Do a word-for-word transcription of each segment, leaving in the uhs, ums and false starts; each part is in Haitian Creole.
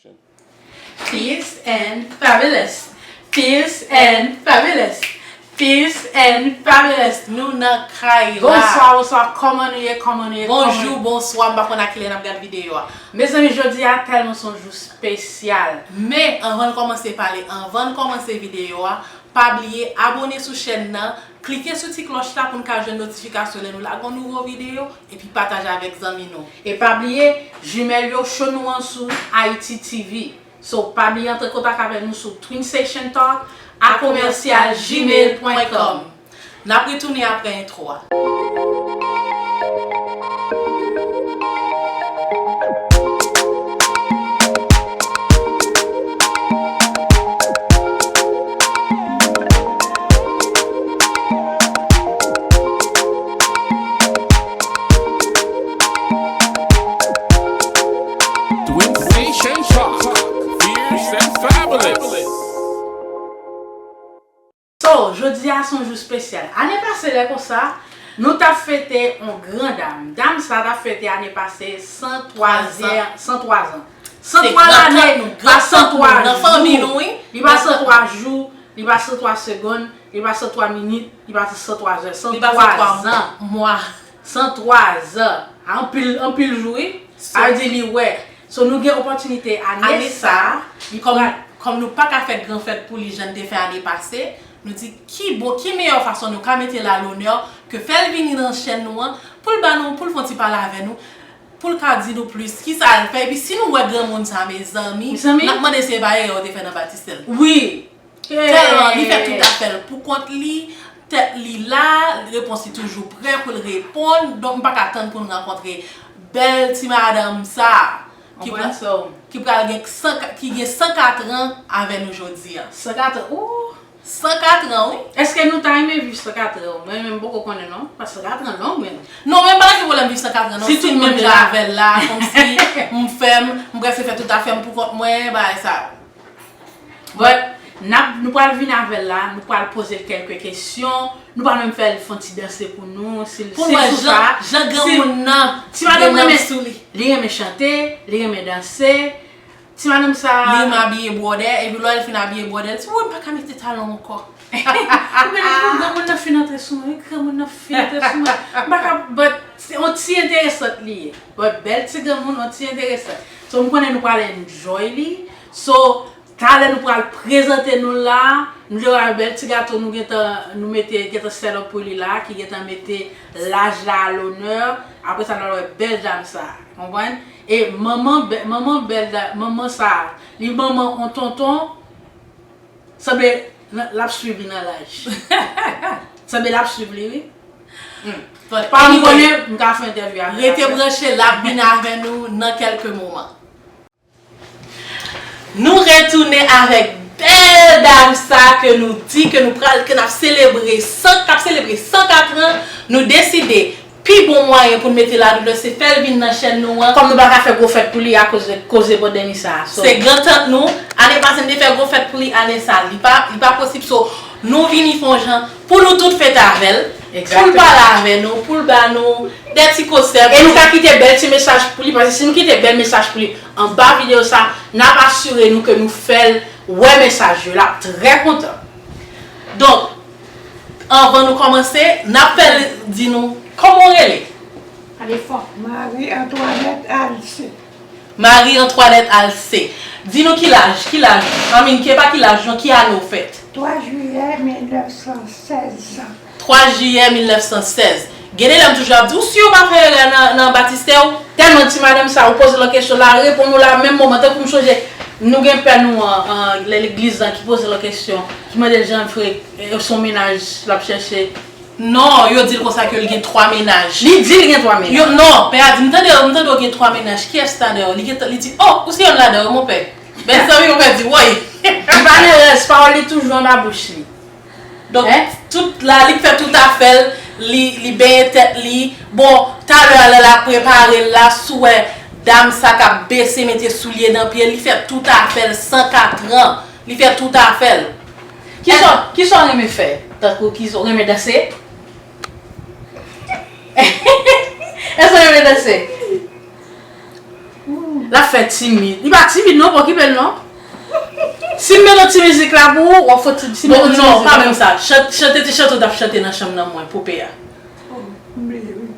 Fierce and fabulous. Fierce and fabulous. Fierce and fabulous. Nou nan kay la. Bonswa, bonswa. Kòman nou ye? Kòman nou ye? Bonjou, bonswa. M pa konn a kilè n ap gad videyo a. Mezanmi, jodi a tèlman se yon jou espesyal. Men, anvan n kòmanse pale, anvan n kòmanse videyo a, pa bliye abòne sou chèn nan, klike sou ti klòch la pou n ka jwenn notifikasyon lè nou lage yon nouvo videyo, epi pataje avèk zanmi nou. E pa bliye, jimèl yo, cho nou an sou Haiti T V. So, pa bliye antre kontak avè nou sou Twin Station Talk a commercial gmail point com. N ap retounen apre entwo a. Twin Station Talk, fierce and fabulous. So, jodi a se yon jou espesyal. Ane pase, lè konsa, nou t ap fete yon gran dam. Dam sa t ap fete ane pase san twa zan. San twa zan. San twa lane, pa san twa jou. Li pa san twa jou, li pa san twa segonn, li pa san twa minit, li pa san twa zè. San twa zan. San twa zan. Anpil, anpil jou, wi. Sa vle di li wè. So, nou gen opòtinite ane sa, li kòm, kòm nou pa ka fè gran fèt pou li jan n te fè ane pase, nou di ki bon, ki meyè fason nou ka mete l a lonè ke fè l vini nan chèn nou an, pou l ba nou, pou l fè yon ti pale avè nou, pou l ka di nou plis kisa l fè. Epi si nou wè granmoun sa, mezanmi, n ap mande si e pa erè yo te fè nan batistè l. Wi. Tèlman li fè tout afè l pou kont li, tèt li la, repons li toujou prè pou l reponn. Donk, m pa ka tann pou n rankontre bèl ti madanm sa a ki pral, ki pral gen san, ki gen san kat an avè nou jodi a. San kat an, ooh! San kat an, wi. Èske nou ta renmen viv san kat an? Mwen menm, m poko konnen non, paske san kat an long, men. Non, men m pa gen pwoblèm viv san kat an non. Si tout moun menm jan avè l la, kòmsi m fè m, m prèske fè tout afè m pou kont mwen, bagay sa. But, n ap, nou pral vin avè l la, nou pral poze l kèlke kesyon, nou pral menm fè l fè yon ti danse pou nou, si l, si l sou sa. Pou n wè jan, jan granmoun nan gen nanm sou li. Li renmen chante, li renmen danse. Ti madanm sa. Li renmen abiye bwòdè, epi lè l fin abiye bwòdè, l di, "Woy, m pa ka mete talon ankò." Ou genlè di, "Granmoun nan fin antre sou mwen, wi, granmoun nan fin antre sou mwen." M pa ka, but, se yon ti enteresant li ye. But, bèl ti granmoun, yon ti enteresant. So, m konnen nou pral enjoy li. So, talè nou pral prezante nou la. Nou te wè bèl ti gato nou gentan, nou mete, gentan set up pou li la, ki gentan mete laj la a lonè. Apre sa, nou wè bèl dam sa. Konprann? E manman bè-, manman bèl da-, manman sa, li manman on tonton, sanble l ap swiv li nan laj. Sanble l ap swiv li, wi. Hmm. But pa m anyway, konnen, m ka fè entèvyou avè l apre. Rete branche, l ap vin avè nou nan kèlke moman. Nou retounen avèk bèl dam sa ke nou di ke nou pral, ke n ap selebre san, k ap selebre san kat an, nou deside pi bon mwayen pou n mete l a lonè, se fè l vin nan chèn nou an. Kòm nou pa ka fè gwo fèt pou li akoz de koze pandemi sa a, so. Se grantant nou, ane pase n te fè gwo fèt pou li, ane sa, li pa, li pa posib, so, nou vini fè yon jan pou nou tout fete avè l, pou l pale avè nou, pou l ba nou de ti konsèy. E nou ka kite bèl ti mesaj pou li, paske si nou kite bèl mesaj pou li anba videyo sa, n ap asire nou ke nou fè l wè mesaj yo, l ap trè kontan. Donk, anvan nou kòmanse, n ap fè l di nou kòman w rele. Pale fò. Marie Antoinette Alcé. Marie Antoinette Alcé. Di nou ki laj, ki laj, I mean, ki, pa ki laj, non, ki ane w fèt? Twa jiyè mil nèf san sèz. Twa jiyè mil nèf san sèz. Gen de lè m toujou ap di, ou si w pa fè erè nan, nan batistè w? Tèlman ti madanm sa, ou poze l yon kesyon, l a reponn ou la menm moman, tankou m sonje, nou gen pè nou an, an, lè legliz lan ki poze l yon kesyon, ki mande l jan l fre, e, se yon mennaj l ap chèche. Non, yo di l konsa ke l gen twa mennaj. Li di l gen twa mennaj. Yo, non, pè a di, m tande, m tande w gen twa mennaj. Kiyès ta dèyè w? Li gen, li di, oh, ou se yonn ladan yo, monpè. Bèl zanmi, monpè di, woy. Li pa nan rès, pawòl li toujou anba bouch li. Donk, tout la, li fè tout afè l, li, li benyen tèt li. Bon, talè a, lè l ap prepare l la, si w wè dam sa k ap bese, mete soulye nan pye l, li fè tout afè l, san kat an. Li fè tout afè l. Kisa, kisa w renmen fè? Tankou kisa w renmen danse? Èske w renmen danse? Hmm, L ap fè timid. Li pa timid non, pa okipe l non. Si m met yon ti mizik la pou ou, w ap fè ti, ti Bon, non, pa menm sa. Chan-, chante ti chante w t ap chante nan chanm nan mwen, pope a. M bliye, wi.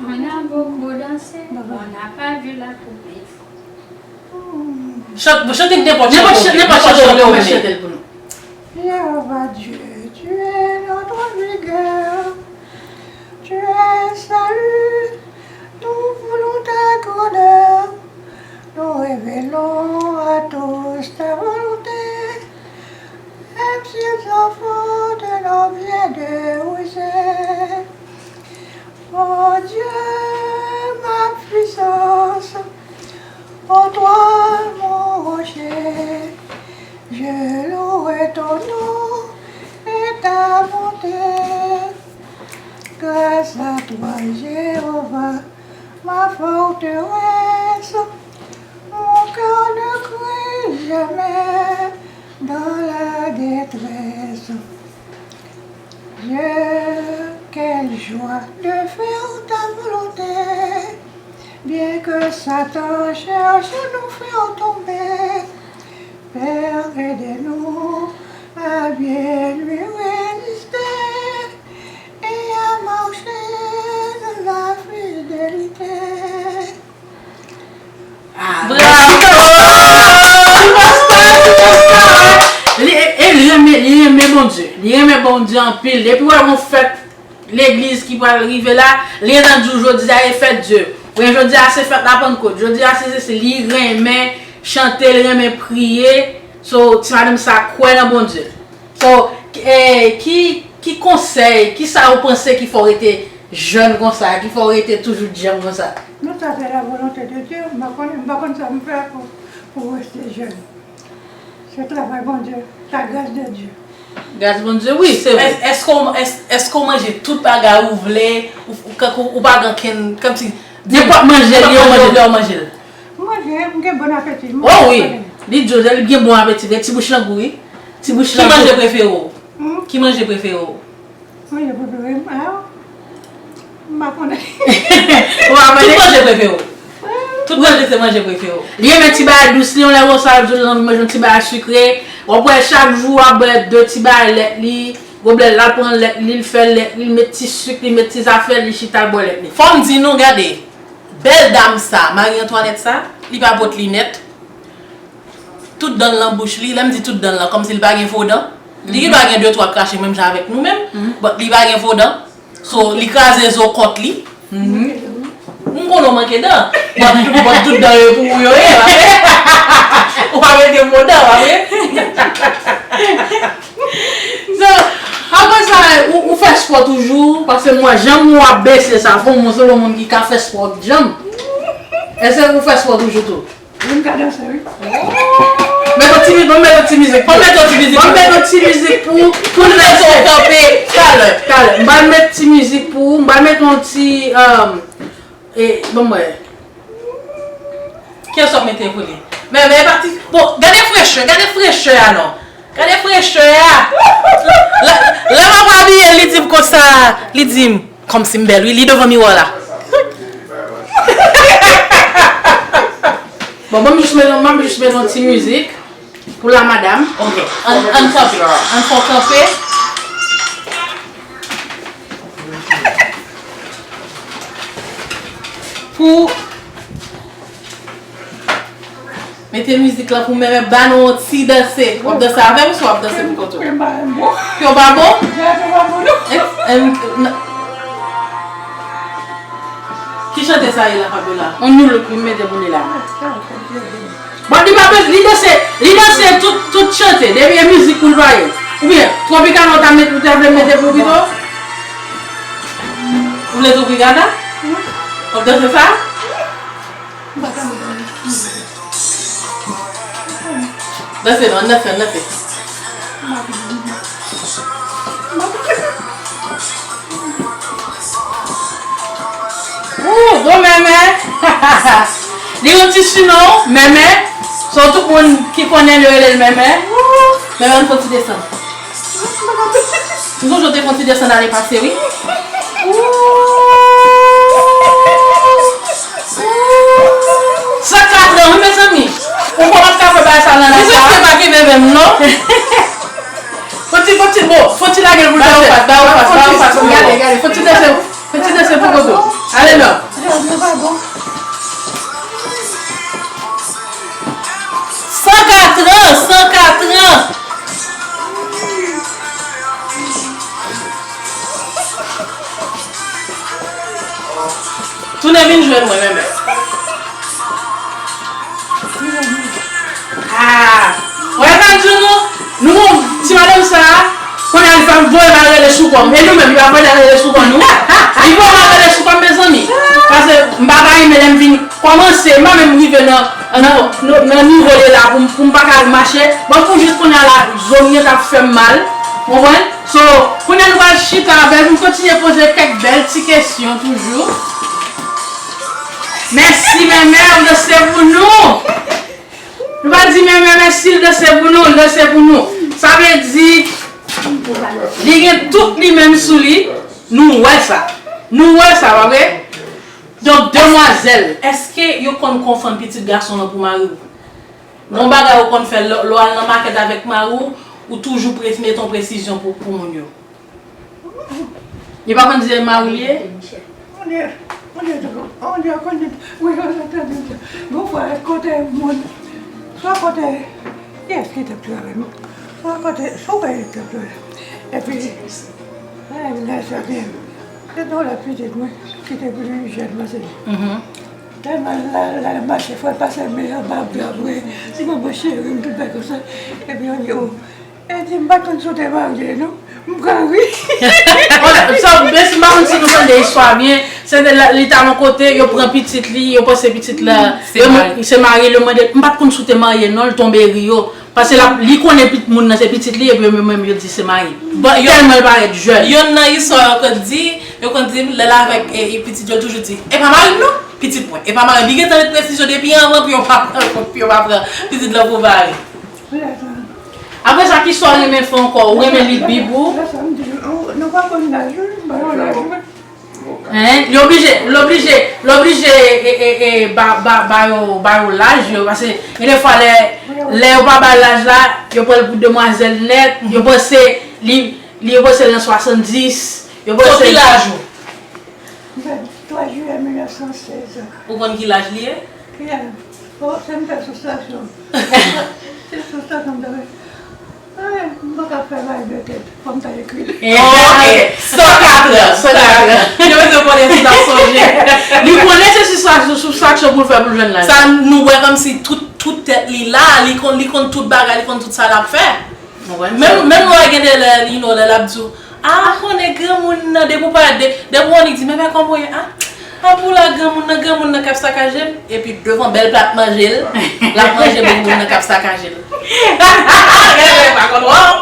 On a beaucoup dansé, on n'a pas vu la poupée. Chante, chante nenpòt chante, nenpòt chante w konnen. Jéhovah Dieu, tu es notre vigueur, tu es salut, nous voulons ta grandeur, nous révélons à tous ta volonté, même si nous enfants de nos biens de rusés. Ô Dieu, ma puissance, ô toi mon rocher, je louerai ton nom et ta bonté. Grâce à toi, Jéhovah, ma forteresse, mon cœur ne crie jamais dans la détresse. Dieu, quelle joie de faire ta volonté, bien que Satan cherche à nous faire tomber. Père, aide-nous à bien lui résister et à marcher dans la fidélité. Ah, bravo! Superstar, superstar! Li, e, e, li renmen, li renmen Bondye. Li renmen Bondye anpil. Depi w wè gon fèt legliz ki pral rive la, li gentan di w jodi a e fèt Dye. Oubyen jodi a se fèt Lapannkot. Jodi a se, se, se, li renmen chante, li renmen priye. So, ti madanm sa kwè nan Bondye. So, e, ki, ki konsèy, ki sa ou panse ki fè w rete jèn konsa, ki fè w rete toujou djanm konsa? Non, sa se la volonte de Dye. M pa konn, m pa konn sa m fè pou, pou rete jèn. Se travay Bondye, la grâce de Dieu. Gras Bondye, wi, se vre. Èske w, èske w manje tout bagay ou vle, ou, ou, ou pa gen kenn, kòmsi, nenpòt manje, nenpòt manje ou vle, ou manje l? Manje, m gen bon apeti. Oh wi, li di w, li gen bon apeti vre, ti bouch lan gou, wi. Ti bouch lan gou. Ki manje prefere w? Hmm? Ki manje prefere w? Manje prefere m, ah, m pa konnen. Ou pa konnen? Tout manje prefere w. Tout manje se manje prefere w. Li renmen ti bagay dous, li yon lè konsa, l di w l anvi manje yon ti bagay sikre. W ap wè chak jou w ap bwè de ti bagay lèt li, goblè l, l ap pran lèt li, l fè lèt li, l met ti sik, li met ti zafè, li chita l bwè lèt li. Fò m di nou, gade, bèl dam sa, Marie Antoinette sa, li pa pot linèt. Tout dan l nan bouch li, lè m di tout dan l lan, kòmsi l pa gen fo dan. Li gendwa gen de twa krache menm jan avèk nou menm, but li pa gen fo dan. So, li kraze zo kont li. M konnen w manke dan. But, but tout dan yo pou ou yo ye, pa vre? Ou pa mete fo dan, pa vre? So, apre sa, ou, ou fè spò toujou, paske m wè janm ou ap bese sa, fò m wè se yon moun ki ka fè spò janm. Èske ou fè spò toujou tou? Wi, m ka danse, wi. Mete yon ti mizik, ban m mete yon ti mizik pou, ban m mete yon ti mizik pou, pou l lese w kanpe talè. Talè. M pral met ti mizik pou ou, m pral met yon ti, um, e, ban m wè. Kiyès w ap mete pou li? Men, men, pati, bon, gade frechè, gade frechè a non. Gade frechè a. Lè, lè m ap abiye, li di m konsa, li di m, kòmsi m bèl, wi, li devan miwa la. Bon, ban m jis met, ban m jis met yon ti mizik pou la madam. Ok, ann, ann kanpe, ann fè w kanpe. Pou Mete mizik lan pou mèmè ba nou yon ti danse. W ap danse avè m ouswa w ap danse pou kont ou? Pye w pa bon. Pye w pa bon? Ki chante sa ye la, Fabiola? On new look wi m mete pou li la. Bon, li pa bezwen, li danse, li danse tout, tout chante. Depi e mizik pou l pa ye. Oubyen, Tropicana ou ta met, ou ta vle mete pou pito? Ou vle Tropicana? W ap danse sa? Danse non, ann danse, ann danse. Ooh, gwo mèmè. Li yon ti sinon, mèmè. So tout moun ki konnen l yo rele l mèmè. Mèmè, ann fè yon ti desann. M sonje w te fè yon ti desann ane pase, wi. Ooh. Menm non. Fò ti, fò ti, bon, fò ti lage l pou l danse. Ba ou fas, ba ou fas, ba ou fas. Gade, gade, fò ti danse, fò ti danse pou Koto. Ale non. San katran, san katran. Tounen vin jwenn mwen, menm. Ah! Wè sa m di nou? Nou, ti madanm sa, kounye a li fè voye m al rele sou kò m. E nou menm, li pa voye n al rele sou kò nou? Li voye m al rele sou kò m, mezanmi. Paske m pa ka renmen lè m vin kòmanse, m pa menm rive nan, nan, nan, nan nivo li la pou m, pou m pa ka mache. Bon, pou jis kounye a la, zo m gentan ap fè m mal. Ou konprann? So, kounye a nou pral chita avè l pou n kontinye poze kèk bèl ti kesyon toujou. Mèsi, Mèmè, ou danse pou nou. Nou pral di Mèmè mèsi, l danse pou nou, l danse pou nou. Sa vle di, li gen tout li menm sou li. Nou wè sa. Nou wè sa, pa vre? Donk, demwazèl, èske yo konn konfann pitit gason an pou mari w? Gon bagay ou konn fè lè, lè w al nan makèt avèk mari w, ou toujou pre-, mete yon presizyon pou, pou moun yo? Li pa konn di se mari l ye? Moun yo, moun yo toujou, moun yo konn, wi, yo konn di. Gon fwa, kote moun, swa kote, kiyès ki t ap travay, swa kote, sou kay li t ap travay. Epi, lè, lè sa gen, se nan lè pitit mwen, ki te pli jèn pase li. Tèlman l al, l al mache, fò l pase men anba bra mwen. Di, "Manman cheri m," tout bagay konsa. Epi yo di, "O." E di, "M pa t konn si w te marye, non." M pran ri. Bon, sa, men si m pa konn si nou tande istwa byen, se te la, li t al yon kote, yo pran pitit li, yo panse pitit la, se mari l, yo mande, "M pa t konn si w te marye, non," l tonbe ri yo. Paske l ap, li konnen pit-, moun nan se pitit li, epi yo menm, menm yo di se mari l. Bon, yo, tèlman l parèt jèn. Yonn nan istwa yo konn di, yo konn di, lè l avèk, e, e, pitit yo, l toujou di, "E pa mari m non, pitit mwen, e pa mari m." Li gentan met presizyon depi anvan pou yo pa pran, pou yo pa pran pitit lan pou mari. Apre sa, kisa w renmen fè ankò? Ou renmen li Bib ou? Nou pa konn laj, wi, m pa konn laj, wi. Hein? Li oblije, li oblije, li oblije, e, e, e, ba, ba, ba yo, ba yo laj yo, paske gen de fwa lè, lè yo pa ba laj la, yo pran l pou demwazèl nèt, yo panse li, li, yo panse l nan swasanndis, yo panse. So, ki laj ou? Twa jiyè mil nèf san sèz. Ou konn ki laj li ye? Ki laj? O, se m fè sou stasyon. Se sou stasyon m te fè. Ay, m pa ka fè bagay de tèt. Fò m ta ekri. Ok. San katran, san katran. Yo bezwen konnen si l ap sonje. Li konnen se sou sa, sou, sou stasyon pou l fè pou l jwenn laj. Sa nou wè kòmsi tout, tout tèt li la, li konn, li konn tout bagay, li konn tout sa l ap fè. Menm, menm lè gen de lè, you know, lè l ap di w, "A, konnen granmoun nan, depi w parèt, de, depi w annik di, 'Mèmè, kòman w ye?' A, a pou la granmoun nan, granmoun nan k ap sakaje l," epi devan bèl plat manje l, l ap manje granmoun nan k ap sakaje l. Gade, pa konn wè w.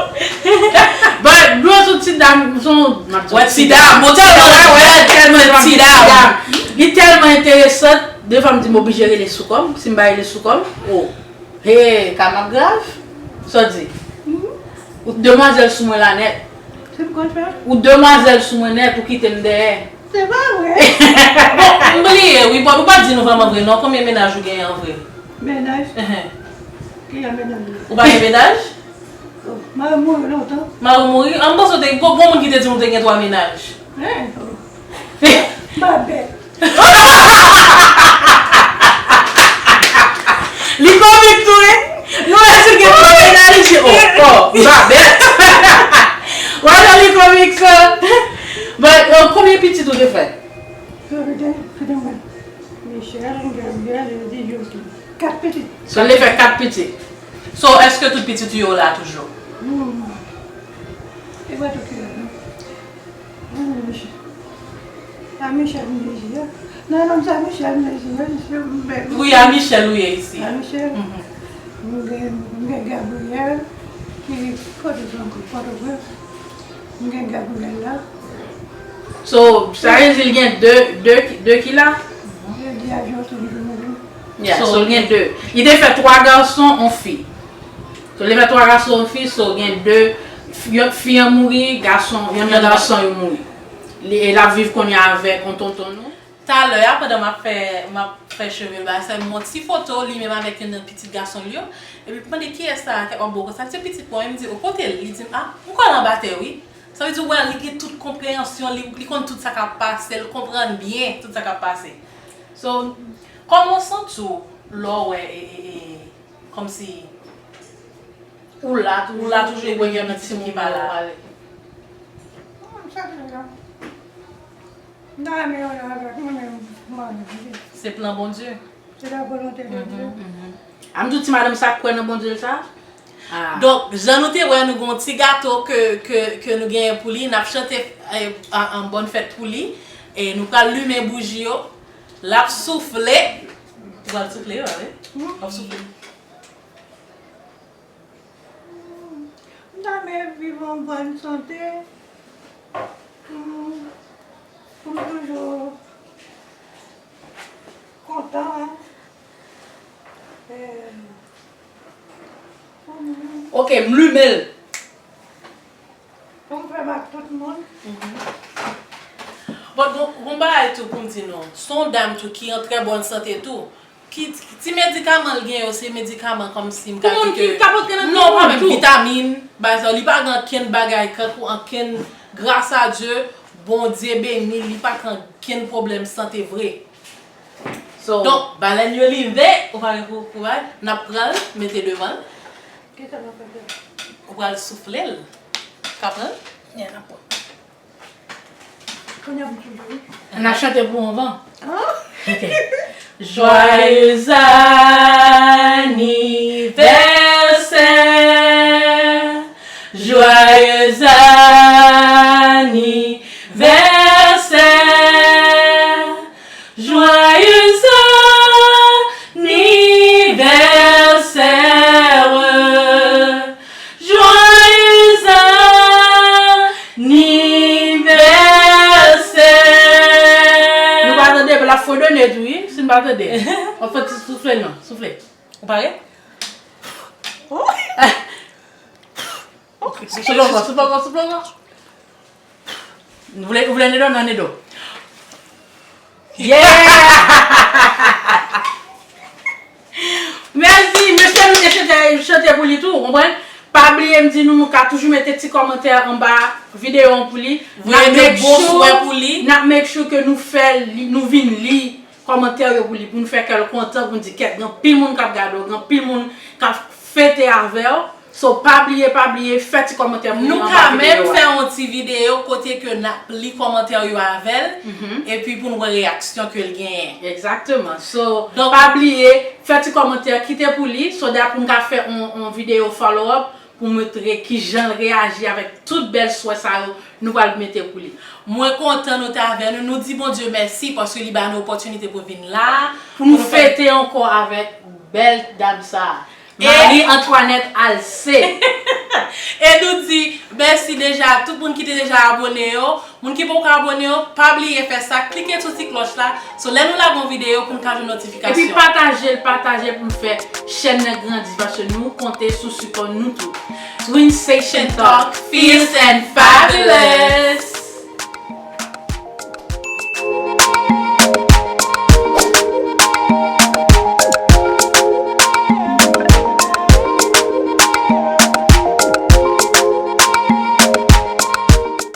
But, dlo sou ti dam, son, m ap di wè ti dam, bon, tèlman, wè, tèlman ti dam. Li tèlman enteresan, de fwa m di m oblije rele sou kò m, si m pa rele sou kò m, o. Hey, ka m ap grav. Sa w di? Ou demwazèl sou mwen la nèt. Se m konn fè. Ou demwazèl sou mwen nèt, ou kite m dèyè. Se pa vre. Bon, m bliye, wi, bon, ou pa di nou vrèman vre, non. Konbyen mennaj ou genyen an vre? Mennaj? Ki jan mennaj ou? Ou pa gen mennaj? O, mari m mouri lontan. Mari w mouri? An, m panse w te, gon, gon moun ki te di m ou te gen twa mennaj. Hein? O. M pa bèt. Li komik tou, wi. Nou wè si l gen twa mennaj, li di, o, o, m pa bèt. Wè jan li komik sa. But, euh, konbyen pitit ou te fè? Yo, li te, li te mwen. Michel, Gabriel, Eddie, Joaquin. Kat pitit. So, li fè kat pitit. So, èske tout pitit ou yo la toujou? Non. E pa tout ki la, non. Non, non, Michel. A Michel m te di a. Non, non, se a Michel m te di a, misye m bèl. Wi, a Michel ou ye isi a. A Michel. Mhm. M gen, m gen Gabriel, ki kote sa ankò? Pòtoprens. M gen Gabriel la. So, sa vle di l gen de, de, de ki la? Eddie a Joaquin toujou mouri. Yeah, so, l gen de. Li te fè twa gason, yon fi. So, li fè twa gason, yon fi, so, gen de, fi, fi an mouri, gason, yonn nan gason yo mouri. Li, e l ap viv kounye a avèk yon tonton nou. Talè a, pandan m ap fè, m ap fè cheve l, bagay sa, m wè yon ti foto, li menm avèk youn nan pitit gason l yo. Epi m mande, "Kiyès sa a?" Kèk moun, "Bon, sa se pitit mwen." M di, "O, kote l?" Li di m, "A, m kwè l anba tè, wi." Sa vle di, w wè, li gen tout konpreyansyon, li, li konn tout sa k ap pase, l konprann byen tout sa k ap pase. So, kòman w santi w lè w wè, e, e, e, kòmsi ou la toujou, ou la toujou, e wè gen yon ti moun ki pa la? Mwen, sa te la. M ta renmen yo la avèk mwen, men m mande. Se plan Bondye. Se la volonte de Dieu. A m di w ti madanm sa k kwè nan Bondye l sa? Ah. Donk, jan nou te wè, nou gen yon ti gato ke, ke, ke nou genyen pou li. N ap chante, eh, an, an bòn fèt pou li. E nou pral limen bouji yo. L ap soufle. Ou pral soufle, wi. W ap soufle. M ta renmen viv an bòn sante. Pou m, pou m toujou kontan. Eh, pou m, ok, m limen l. Pou m fè m ak tout moun. Bon, gon, gon bagay tou pou m di nou. Se yon dam tou ki an trè bòn sante tou. Ki, ti medikaman l gen yo, se medikaman kòmsi m ka di ke, non, pa menm tou. Vitamin, bagay sa, li pa gen ankenn bagay, kankou ankenn, gras a Dye, Bondye beni l, li pa gen ankenn pwoblèm sante vre. So, donk, balèn yo limen, ou pa gen pou, pou bay, n ap pran l, mete devan l. Ou pral soufle l. Ka pran l? Yeah, n ap pran. Kounye a pou toujou, wi. N a chante pou anvan. Ok. Joyeux anniversaire, joyeux anniversaire, joyeux anniversaire. Joyeux anniversaire. Nou pa tande, l ap fredone tou, wi, si n pa tande. Anfen, ti soufle non, soufle. Ou pare? Ok. Soufle ankò, soufle ankò, soufle ankò. Ou vle, ou vle nedo? Nan nedo. Yeah! Mèsi, mesye, nou te chante, chante pou li tou, ou konprann? Pa bliye, m di nou, nou ka toujou mete ti kòmantè anba videyo an pou li. Voye de bon swè pou li. N ap make sure ke nou fè li, nou vin li kòmantè yo pou li, pou nou fè kè l kontan, pou n di, kèt, gen anpil moun k ap gade w, gen anpil moun k ap fete avè w. So, pa bliye, pa bliye, fè ti kòmantè pou nou anba videyo a. Nou ka menm fè yon ti videyo kote ke n ap li kòmantè yo avè l, epi pou n wè reyaksyon ke l genyen. Egzakteman. So, pa bliye, fè ti kòmantè, kite pou li, so that pou n ka fè yon, yon videyo follow up pou montre kijan l reyaji avèk tout bèl swè sa yo nou pral mete pou li. Mwen kontan nou te avè nou. Nou di Bondye mèsi paske li ba nou opòtinite pou vin la. Pou nou fete ankò avèk bèl dam sa a. Marie Antoinette Alcé. E nou di mèsi deja a tout moun ki te deja abone yo. Moun ki poko abone yo, pa bliye fè sa, klike sou ti klòch la. So, lè nou lage yon videyo pou n ka jwenn notifikasyon. Epi pataje l, pataje l pou n fè chèn nan grandi, paske nou konte sou sipò nou tout. Twin Station Talk, fierce and fabulous.